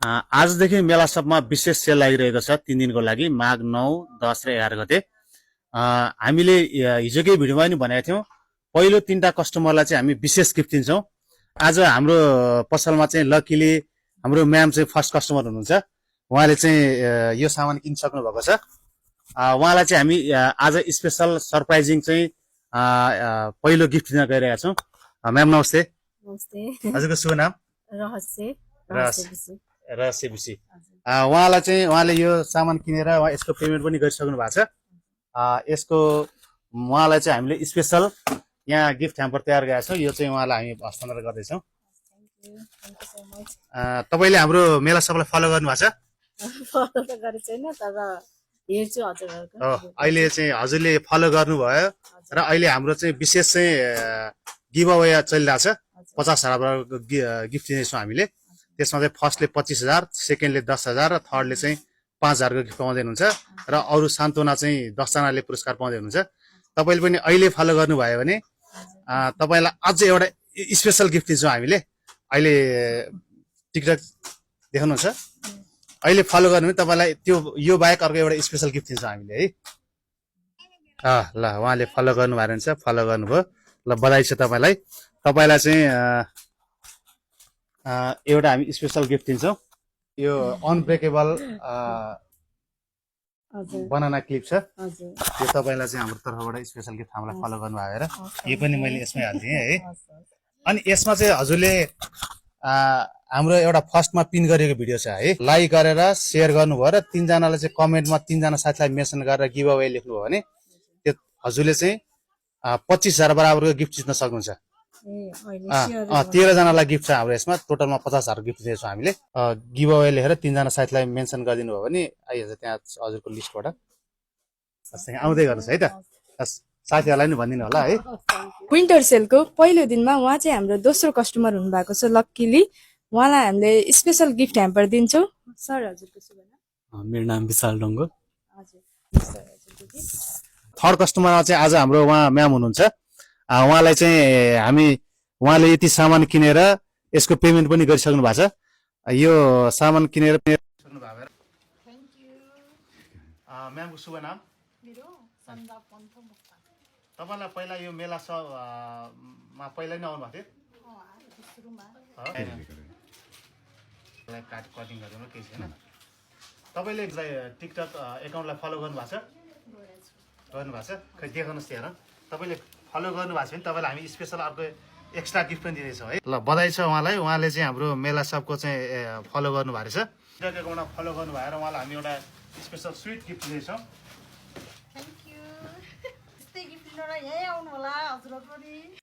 आजदेखि मेला सबमा विशेष सेल लागिरहेको छ 3 दिनको लागि माघ 9, 10 र 11 गते। हामीले हिजोकै भिडियोमा पनि भनेका थियौँ पहिलो 3टा कस्टमरलाई चाहिँ हामी विशेष गिफ्ट दिन्छौँ। आज हाम्रो पसलमा चाहिँ लकीली हाम्रो म्याम चाहिँ फर्स्ट कस्टमर हुनुहुन्छ। उहाँले चाहिँ यो सामान किनिसक्नु भएको छ। उहाँलाई चाहिँ हामी आज स्पेशल सरप्राइजिङ चाहिँ पहिलो गिफ्ट दिन गइरहेका छौँ। म्याम नमस्ते। नमस्ते। हजुरको शुभ नाम? रहस्य रहस्य। उहाँले यो सामान किनेर यसको पेमेन्ट पनि गरिसक्नु भएको छ। यसको उहाँलाई चाहिँ हामीले स्पेशल यहाँ गिफ्ट ह्याम्पर तयार गरेका छौँ। यो चाहिँ उहाँलाई हामी हस्तान्तरण गर्दैछौँ। तपाईँले हाम्रो मेला सबलाई फलो गर्नुभएको छ? फलो त गरेको छैन तर हेर्छु हजुरहरुको। अहिले चाहिँ हजुरले फलो गर्नुभयो र अहिले हाम्रो चाहिँ विशेष चाहिँ गिभ अवे चलिरहेको छ। 50,000 गिफ्ट दिनेछौँ हामीले। त्यसमा चाहिँ फर्स्टले 25,000, सेकेन्डले 10,000 र थर्डले चाहिँ 5,000 को गिफ्ट पाउँदै हुनुहुन्छ र अरू सान्तवना चाहिँ 10 जनाले पुरस्कार पाउँदै हुनुहुन्छ। तपाईँले पनि अहिले फलो गर्नुभयो भने तपाईँलाई अझै एउटा स्पेशल गिफ्ट दिन्छौँ हामीले। अहिले टिकटक देख्नुहुन्छ, अहिले फलो गर्नु भने तपाईँलाई त्यो यो बाहेक अर्को एउटा स्पेशल गिफ्ट दिन्छौँ हामीले है। ल उहाँले फलो गर्नुभयो भने चाहिँ फलो गर्नुभयो। ल बधाई छ तपाईँलाई। तपाईँलाई चाहिँ एउटा हामी स्पेशल गिफ्ट दिन्छौँ। यो अनब्रेकेबल बनाना क्लिप छ। यो तपाईँलाई चाहिँ हाम्रो तर्फबाट स्पेशल गिफ्ट हामीलाई फलो गर्नु भएर यो पनि मैले यसमै हालिदिएँ है। अनि यसमा चाहिँ हजुरले हाम्रो एउटा फर्स्टमा पिन गरेको भिडियो छ है, लाइक गरेर सेयर गर्नुभयो र 3 जनालाई चाहिँ कमेन्टमा 3 जना साथीलाई मेन्सन गरेर गिभ अवे लेख्नुभयो भने त्यो हजुरले चाहिँ 25,000 बराबरको गिफ्ट जित्न सक्नुहुन्छ। 13 जनालाई गिफ्ट छ हाम्रो यसमा। टोटलमा 50,000 गिफ्ट दिएछौँ हामीले। गिभ अवे लेखेर 3 जना साथीलाई मेन्सन गरिदिनु भयो भने आइहाल्छ त्यहाँ हजुरको लिस्टबाट। आउँदै गर्नुहोस् है त, साथीहरूलाई नि भनिदिनु होला है। विन्टर सेलको पहिलो दिनमा उहाँ चाहिँ हाम्रो दोस्रो कस्टमर हुनुभएको छ। लक्कीली उहाँलाई हामीले स्पेशल गिफ्ट ह्याम्पर दिन्छौँ। सर हजुरको शुभ नाम? मेरो नाम विशाल डङ्गो। थर्ड कस्टमरमा चाहिँ आज हाम्रो उहाँ म्याम हुनुहुन्छ। उहाँलाई चाहिँ उहाँले यति सामान किनेर यसको पेमेन्ट पनि गरिसक्नु भएको छ। यो सामान किनेर सक्नु भएको भएर थ्याङ्क यू। म्यामको शुभ नाम? मेरो सन्दा पन्थ मुक्ता। तपाईँलाई पहिला यो मेला मा पहिला नै आउनु भएको थियो? सुरुमा कटिङ गर्नु केही छैन। तपाईँले टिकटक एकाउन्टलाई फलो गर्नुभएको छ? गर्नुभएको छ? खै देखाउनुहोस् त हेर। तपाईँले फलो गर्नुभएको छ भने तपाईँलाई हामी स्पेसल अर्को एक्स्ट्रा गिफ्ट पनि दिँदैछौँ है। ल बधाई छ उहाँलाई। उहाँले चाहिँ हाम्रो मेला सबको चाहिँ फलो गर्नुभएको रहेछ। टिकटक एकाउन्टमा फलो गर्नु भएर उहाँलाई हामी एउटा स्पेसल स्विट गिफ्ट दिँदैछौँ। Thank you. यस्तै गिफ्ट लिएर यहीँ आउनु होला हजुरहरु पनि।